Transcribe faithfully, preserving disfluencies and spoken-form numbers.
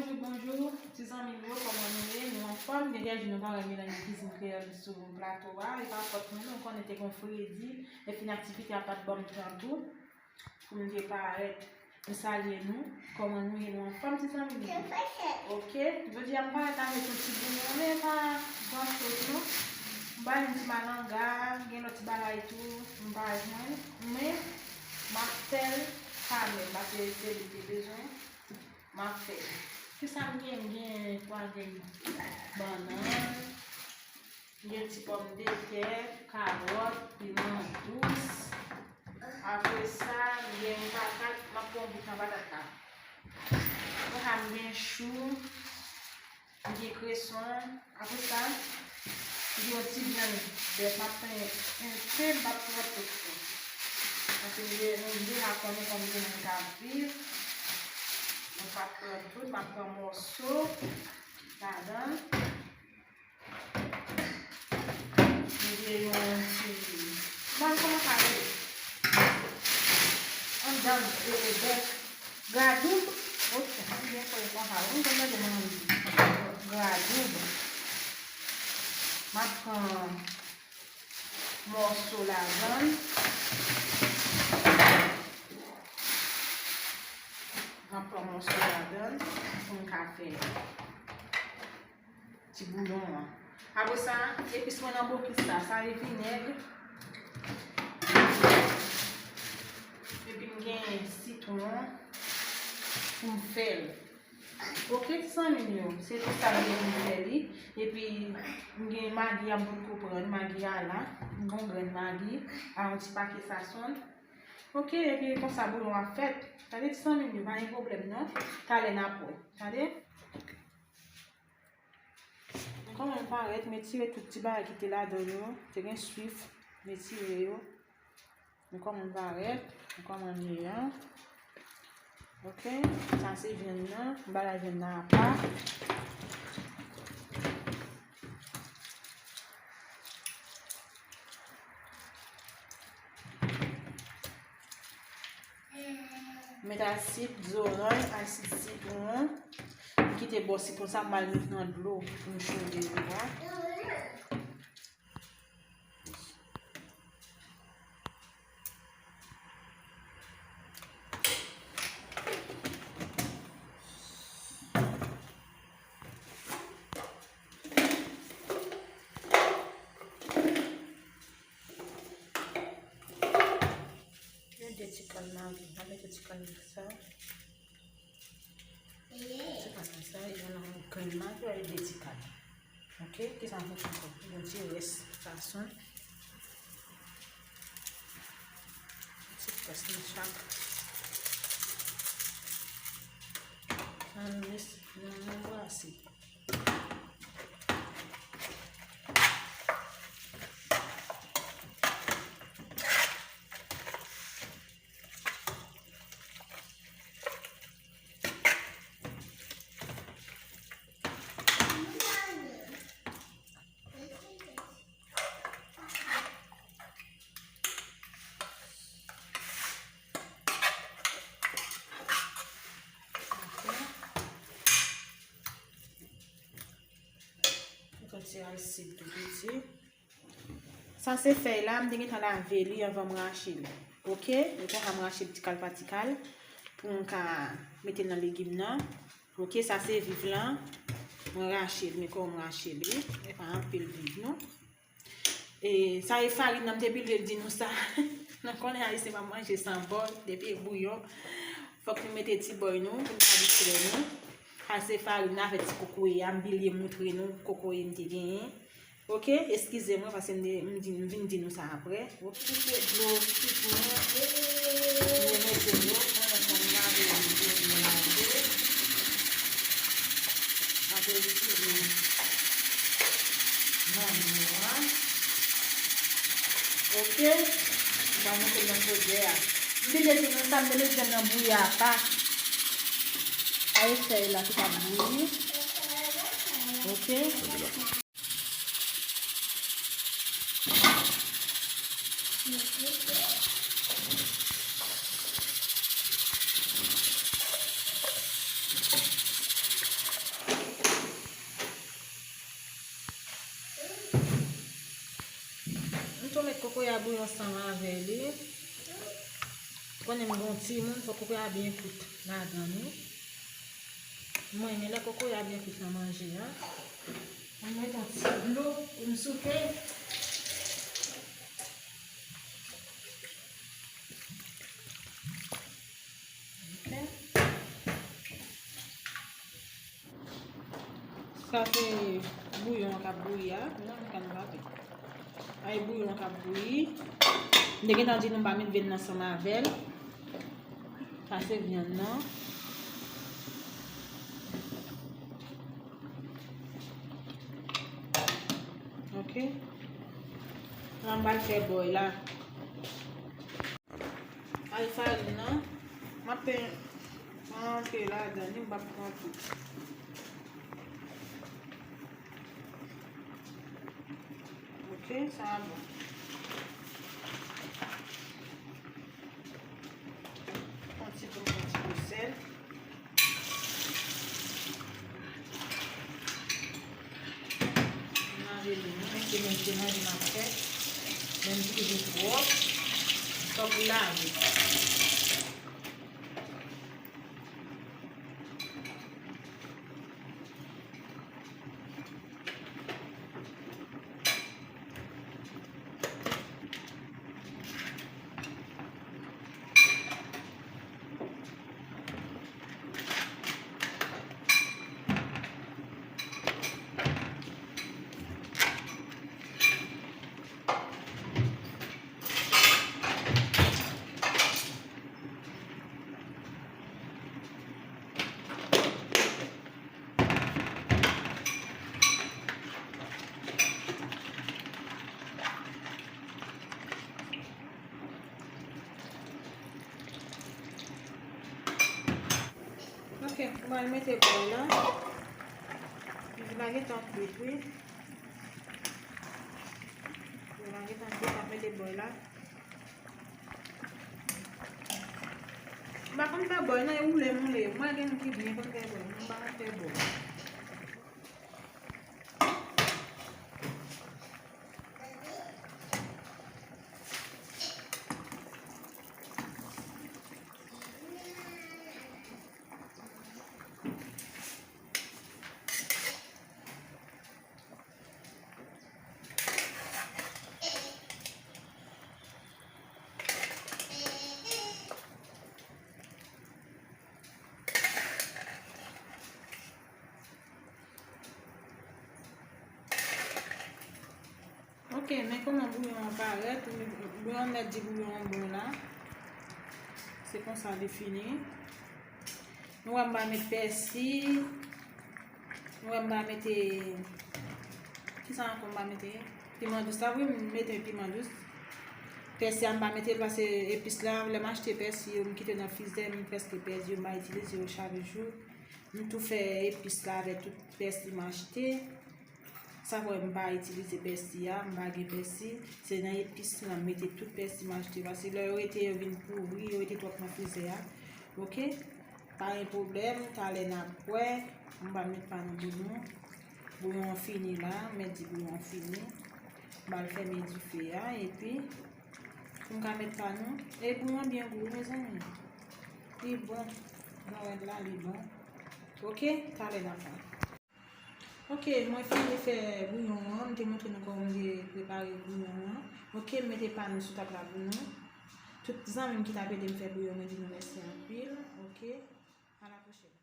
Bonjou, bonjou, ti zanmi m yo, kòman nou ye? Nou anfòm? Gen kèk jou nou pa wè Melanie Cuisine Créole sou plato a. E pa fòt mwen non, ou konnen te gen fredi, epi aktivite a pa t ban m tan tou pou m te parèt. M salye nou. Kòman nou ye? Nou anfòm, ti zanmi m yo? Ok. Jodi a m parèt avèk yon ti bouyon, men pa gran choz non. M ba nou ti malanga, gen lòt ti bagay tou m pa jwenn, men m ap fè l kanmenm, paske se li te bezwen. M ap fè. Kisa m gen? M gen twa grenn bannann, m gen ti pòmdetè, kawòt, piman dous. Apre sa, m gen yon patat, m ap pran yon bout nan patat la. Apre sa, m gen chou, m gen kreson. Apre sa, m gen yon ti vyann bèf, m ap pran enpe, m p ap pran tout non. Paske nou deja konnen kòman moun ka viv. Mwen p ap pran tout, m ap pran mòso ladan l. M gen yon ti, bon, kòman sa rele? Anndan, e, e, bèf, gradoub. Ok, m byen kwè konsa wi, m konn tande moun di gradoub. M ap pran mòso ladan l. M ap pran mòso ladan l pou m ka fè ti bouyon an. Apre sa, epis mwen nan bokis la, sa e vinèg. Epi m gen sitwon pou m fè l. Ok, ti zanmi m yo, se tout sa m gen pou m fè li. Epi m gen magi, m ap bout kou pran magi a la. M gen yon grenn magi, a yon ti pake sazon. Ok, epi konsa bouyon ap fèt. Tande ti zanmi m yo, pa gen pwoblèm non. Talè n ap wè. Tande? Men kòman l parèt, m retire tout ti bagay ki te ladan l yo. Te gen swif, m retire yo. Men kòman l parèt, men kòman l ye an. Ok, sa se vyann nan. M bagay vyann nan apa. Met asid zoranj, asid sitwon. M kite bò sitwon sa, m al met nan dlo pou m chode dlo a. Yon de ti kann magi. Mwen mete ti kann sa. Ti kann sa, yon grenn magi, yon de ti kann. Ok, kisa m fè ankò? Yon ti rès sazon. Ti rès nan chak. Nan mis, nan, nan brase. Yon ti asid tou piti. Sa se fèy la, m te gentan lave li anvan m rache l. Ok? E konsa m rache l ti kal pa ti kal pou m ka mete l nan legim nan. Ok, sa se viv lan. Mwen rache l, men kòman m rache l, wi. E pa anpil viv, non. E sa e farin nan, m te bliye di nou sa. Nou konnen Ayisyen pa manje san bòy, depi e bouyon. Fòk nou mete ti bòy nou, pou nou pa distrè nou. Sa se farin nan avèk ti kokoye a, m bliye moutre nou kokoye m te genyen. Ok, eskize mwen, paske m te, m di, m vin di nou sa apre. Ok. Kite dlo sitwon, e, mwen mete dlo, pandan sa m lave, m mete dlo lave. Apre, m retire nan dlo a. Ok. M va monte nan chodyè a. M bliye di nou sa, m te met vyann nan bouyi apa. Sa e fèy la ki t ap bouyi. Ok. Kokoye a bouyi ansanm avè li. Konnen m gon timoun, fòk kokoye a byen kwit ladan li. Mwen renmen lè kokoye a byen kwit nan manje a. Mwen met yon ti dlo pou m souke. Ok. Sa se bouyon an k ap bouyi a. Nan, m ka nan lavi. Ay, bouyon an k ap bouyi. M te gentan di nou m pa met vyann nan ansanm avè l. Sa se vyann nan. Ok. La, m pral fè bòy la. Ay, farin nan. M ap pen anpe ladan li, m p ap pran tout. Ok, sa a bon. Yon ti po, yon ti po sèl. Lave men nou, men se menm se manje n ap fè. Menm ki toujou pwòp, fòk lave. Ok, mwen mete bòy la. Li la gentan kwit, wi. Li la gentan kwit, mwen mete bòy la. M pa konn fè bòy, non, e woule m woule. Mwen gen moun ki byen konn fè bòy, mwen pa konn fè bòy. Ok, men kòman bouyon an parèt, bouyon an mèt di bouyon an bon la. Se konsa li fini. Nou wè m pa met pèsi. Nou wè m pa mete, kisa ankò m pa mete? Piman dous la, wi, m mete piman dous. Pèsi a m pa mete l paske epis la, lè m achte pèsi yo, m kite nan frizè, m prèske pèdi yo, m pa itilize yo chak jou. M tou fè epis la avèk tout pèsi m achte. Sa fè m pa itilize pèsi a, m pa gen pèsi. Se nan epis lan m mete tout pèsi m achte. Paske lè yo rete, yo vin pouri, yo rete twòp nan frizè a. Ok? Pa gen pwoblèm, talè n ap wè. M pa met pa nan bouyon. Bouyon an fini la, m di bouyon an fini. M al fèmen dife a, epi pou m ka met pa nou. E bouyon byen gou, mezanmi. Li bon. Jan w wè l la, li bon. Ok, talè n ap wè. Ok, mwen fini fè bouyon an. M te montre nou kòman m te prepare bouyon an. Ok, m mete pa nou sou tab la pou nou. Tout zanmi m ki t ap ede m fè bouyon, mwen di nou mèsi anpil. Ok, a la pwochèn.